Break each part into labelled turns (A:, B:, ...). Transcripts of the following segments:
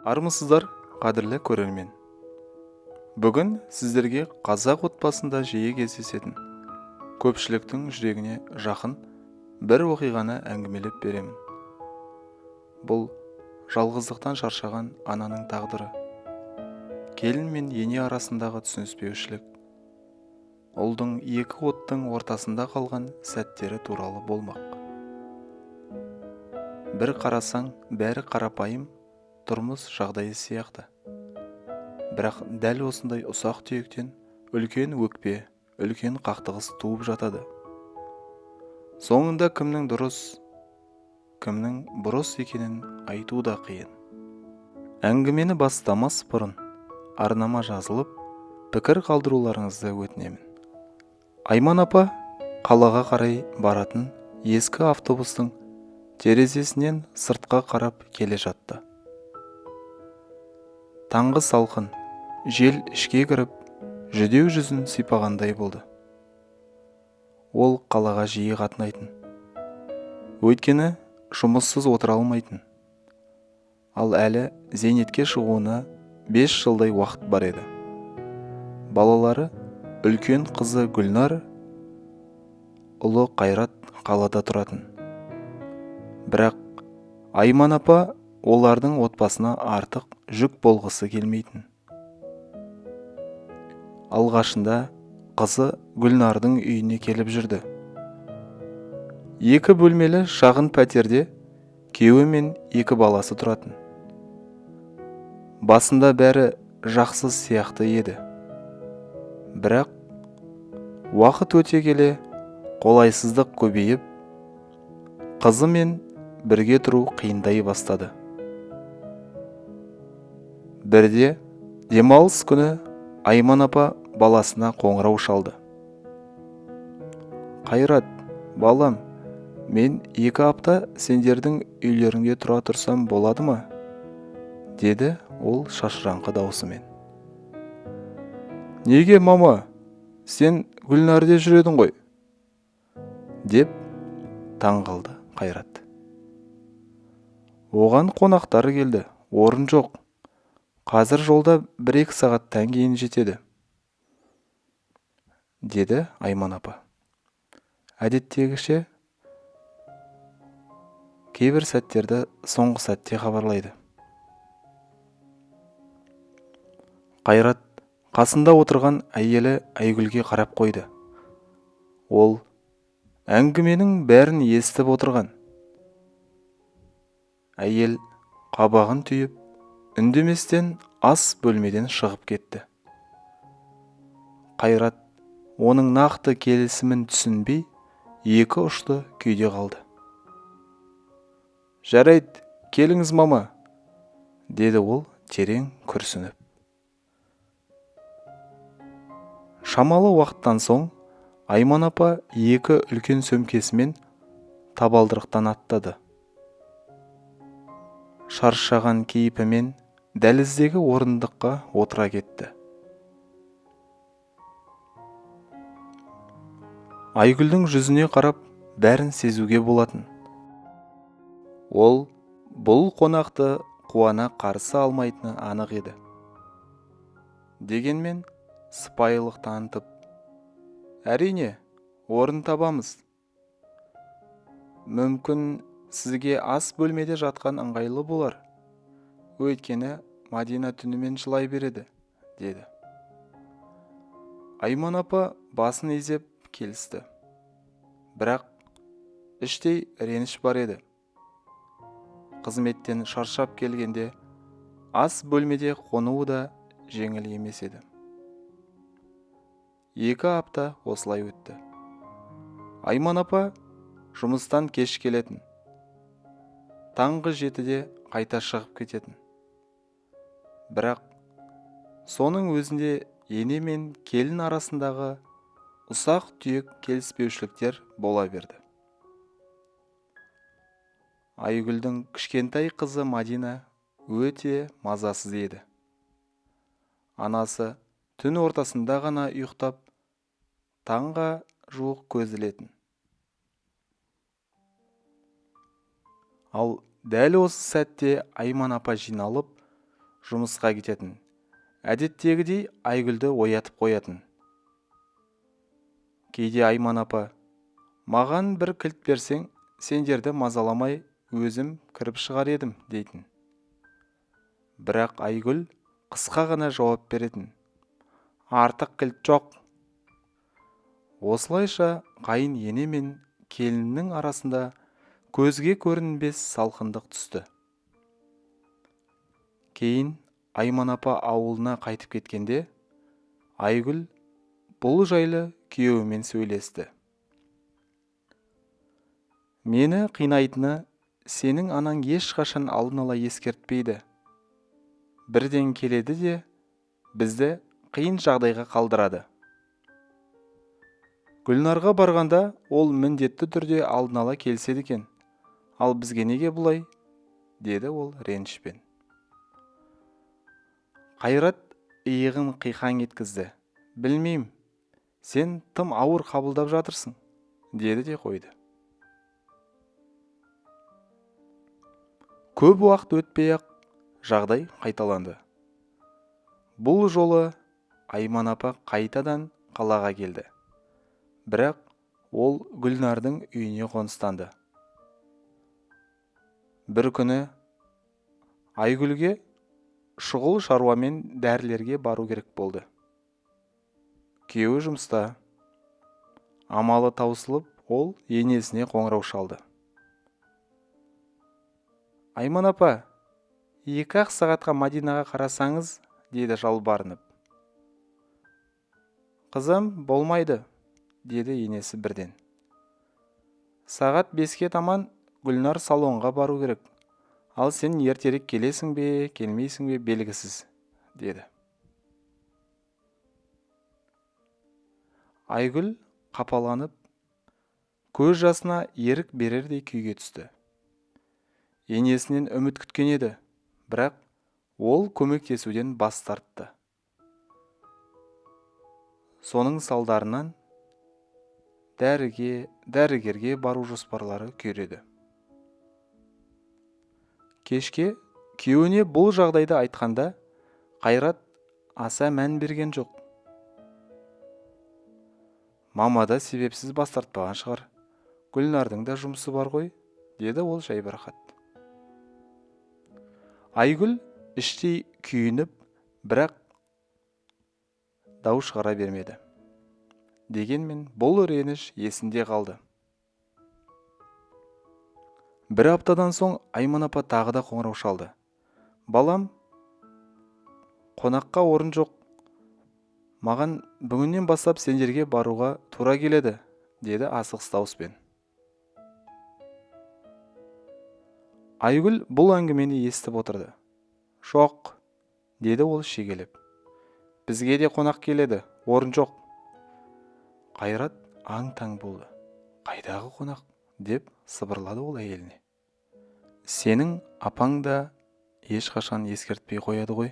A: Армысыздар, қадірлі көрермен. Бүгін сіздерге қазақ отбасында жиі кездесетін, көпшіліктің жүрегіне жақын бір оқиғаны әңгімелеп беремін. Бұл жалғыздықтан шаршаған ананың тағдыры. Келін мен ене арасындағы түсініспеушілік, ұлдың екі оттың ортасында қалған сәттері туралы болмақ. Бір қарасаң, бәрі қарапайым тұрмыс жағдайы сияқты. Бірақ дәл осындай ұсақ түйектен үлкен өкпе, үлкен қақтығыс туып жатады. Соңында кімнің дұрыс, кімнің бұрыс екенін айту да қиын. Әңгімені бастамас бұрын арнама жазылып, пікір қалдыруларыңызды өтінемін. Айман апа қалаға қарай баратын ескі автобустың терезесінен сыртқа қарап келе жатты. Таңғы салқын жел ішке кіріп, жүдеу жүзін сипағандай болды. Ол қалаға жиі қатынайтын. Өйткені жұмыссыз отыра алмайтын. Ал әлі зейнетке шығуына 5 жылдай уақыт бар еді. Балалары үлкен қызы Гүлнар, ұлы Қайрат қалада тұратын. Бірақ Айман апа олардың отбасына артық жүк болғысы келмейтін. Алғашында қызы Гүлнардың үйіне келіп жүрді. 2 бөлмелі шағын пәтерде күйеуі мен 2 баласы тұратын. Басында бәрі жақсы сияқты еді. Бірақ уақыт өте келе қолайсыздық көбейіп, қызымен бірге тұру қиындай бастады. Бірде демалыс күні Айман апа баласына қоңырау шалды. Қайрат, балам, мен 2 апта сендердің үйлеріңде тұра тұрсам болады ма? Деді ол шашыраңқы даусымен. Неге, мама? Сен Гүлнәрде жүр едің ғой? Деп таң қалды Қайрат. Оған қонақтар келді, орын жоқ. Қазір жолда 1-2 сағаттан кейін жетеді, деді Айман апа. Әдеттегіше кейбір сәттерді соңғы сәтте хабарлайды. Қайрат қасында отырған әйелі Айгүлге қарап қойды. Ол әңгіменің бәрін естіп отырған. Әйел қабағын түйіп, үндеместен ас бөлмеден шығып кетті. Қайрат оның нақты келісімін түсінбей, екі ұшты күйде қалды. Жарайды, келіңіз, мама, деді ол терең күрсініп. Шамалы уақыттан соң Айман апа 2 үлкен сөмкесімен табалдырықтан аттады. Шаршаған кейпімен дәліздегі орындыққа отыра кетті. Айгүлдің жүзіне қарап бәрін сезуге болатын. Ол бұл қонақты қуана қарсы алмайтыны анық еді. Дегенмен сыпайылық танытып, әрине, орын табамыз. Мүмкін сізге ас бөлмеде жатқан ыңғайлы болар. Өйткені Мадина түнімен жылай береді, деді. Айман апа басын изеп келісті. Бірақ іштей реніш бар еді. Қызметтен шаршап келгенде ас бөлмеде қонуы да жеңіл емес еді. 2 апта осылай өтті. Айман апа жұмыстан кеш келетін. Таңғы 7-де қайта шығып кететін. Бірақ соның өзінде ене мен келін арасындағы ұсақ түйек келіспеушіліктер бола берді. Айгүлдің кішкентай қызы Мадина өте мазасыз еді. Анасы түн ортасында ғана ұйықтап, таңға жуық көз ілетін. Ал дәл осы сәтте Айман апа жиналып, Жұмысқа кететін. Әдеттегідей Айгүлді оятып қоятын. Кейде Айман апа, «Маған бір кілт берсең, сендерді мазаламай өзім кіріп шығар едім», дейтін. Бірақ Айгүл қысқа ғана жауап беретін. «Артық кілт жоқ». Осылайша қайын ене мен келіннің арасында көзге көрінбес салқындық түсті. Кейін Айман апа ауылына қайтып кеткенде, Айгүл бұл жайлы күйеуімен сөйлесті. «Мені қинайтыны, сенің анаң ешқашан алдын ала ескертпейді. Бірден келеді де бізді қиын жағдайға қалдырады. Гүлнарға барғанда ол міндетті түрде алдын ала келіседі екен. Ал бізге неге бұлай?» деді ол ренішпен. Қайрат иығын қиқаң еткізді. «Білмеймін, сен тым ауыр қабылдап жатырсың», деді де қойды. Көп уақыт өтпей-ақ жағдай қайталанды. Бұл жолы Айман апа қайтадан қалаға келді. Бірақ ол Гүлнардың үйіне қоныстанды. Бір күні Айгүлге шұғыл шаруамен дәрілерге бару керек болды. Күйеуі жұмыста. Амалы таусылып, ол енесіне қоңырау шалды. «Айман апа, 2-ақ сағатқа Мадинаға қарасаңыз», деді жалбарынып. «Қызым, болмайды», деді енесі бірден. «Сағат 5-ке таман Гүлнар салонға бару керек. Ал сен ертерек келесің бе, келмейсің бе белгісіз», деді. Айгүл қапаланып, көз жасына ерік берердей күйге түсті. Енесінен үміт күткен еді, бірақ ол көмектесуден бас тартты. Соның салдарынан дәрігерге бару жоспарлары күйреді. Кешке күйеуіне бұл жағдайды айтқанда, Қайрат аса мән берген жоқ. «Мама да себепсіз бас тартпаған шығар, Гүлнардың да жұмысы бар ғой», деді ол жайбарақат. Айгүл іштей күйініп, бірақ дау шығара бермеді. Дегенмен бұл реніш есінде қалды. Бір аптадан соң Айман апа тағы да қоңырау шалды. «Балам, қонаққа орын жоқ. Маған бүгіннен бастап сендерге баруға тура келеді», деді асығыс дауыспен. Айгүл бұл әңгімені естіп отырды. «Жоқ», деді ол шегелеп. «Бізге де қонақ келеді, орын жоқ». Қайрат аң-таң болды. «Қайдағы қонақ?» деп сыбырлады ол әйеліне. «Сенің апаң да ешқашан ескертпей қояды ғой.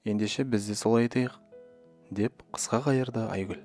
A: Ендеше біз де солай айтайық», деп қысқа қайырды Айгүл.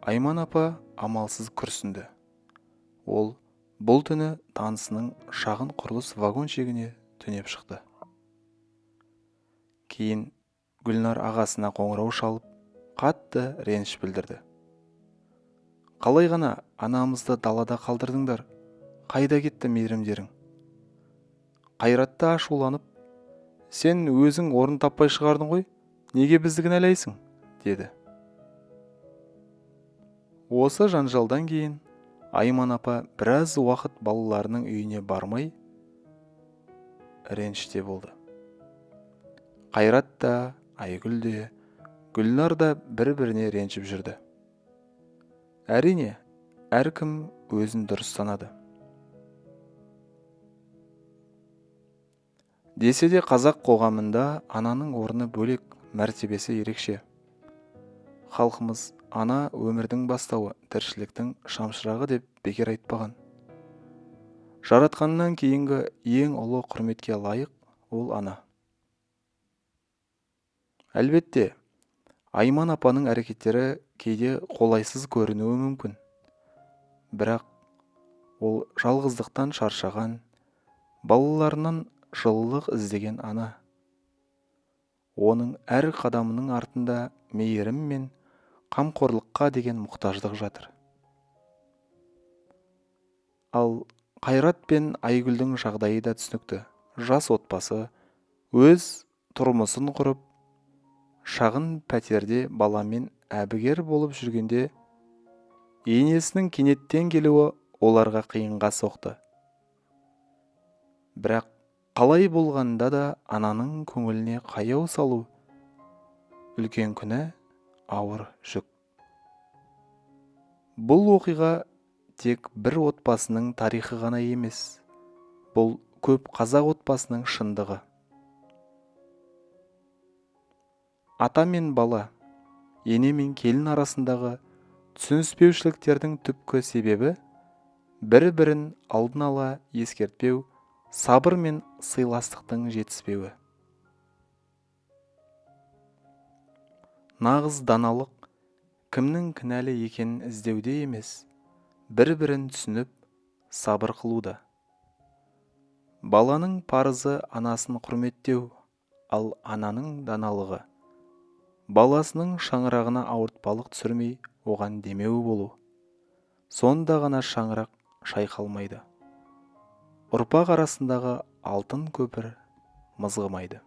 A: Айман апа амалсыз күрсінді. Ол бұл түні танысының шағын құрылыс вагоншегіне түнеп шықты. Кейін Гүлнар ағасына қоңырау шалып, қатты реніш білдірді. «Қалай ғана анамызды далада қалдырдыңдар? Қайда кетті мейірімдерің?» Қайратты ашуланып, «Сен өзің орын таппай шығардың ғой, неге бізді кінәлайсың?» деді. Осы жанжалдан кейін Айман апа біраз уақыт балаларының үйіне бармай реніште болды. Қайрат та, Айгүл де, Гүлнар да бір-біріне ренжіп жүрді. Әрине, әркім өзін дұрыс санады. Десе де қазақ қоғамында ананың орны бөлек, мәртебесі ерекше. Халқымыз ана өмірдің бастауы, тіршіліктің шамшырағы деп бекер айтпаған. Жаратқаннан кейінгі ең ұлы құрметке лайық ол ана. Әлбетте, Айман апаның әрекеттері кейде қолайсыз көрінуі мүмкін. Бірақ ол жалғыздықтан шаршаған, балаларынан жылылық іздеген ана. Оның әр қадамының артында мейірім мен қамқорлыққа деген мұқтаждық жатыр. Ал Қайрат пен Айгүлдің жағдайы да түсінікті. Жас отбасы өз тұрмысын құрып, шағын пәтерде баламен әбігер болып жүргенде енесінің кенеттен келуі оларға қиынға соқты. Бірақ қалай болғанда да ананың көңіліне қаяу салу үлкен күнә, ауыр жүк. Бұл оқиға тек бір отбасының тарихы ғана емес, бұл көп қазақ отбасының шындығы. Ата мен бала, ене мен келін арасындағы түсініспеушіліктердің түпкі себебі бір-бірін алдын ала ескертпеу, сабыр мен сыйластықтың жетіспеуі. Нағыз даналық кімнің кінәлі екенін іздеуде емес, бір-бірін түсініп, сабыр қылуда. Баланың парызы анасын құрметтеу, ал ананың даналығы баласының шаңырағына ауыртпалық түсірмей, оған демеу болу. Сонда ғана шаңырақ шайқалмайды. Ұрпақ арасындағы алтын көпір мызғымайды.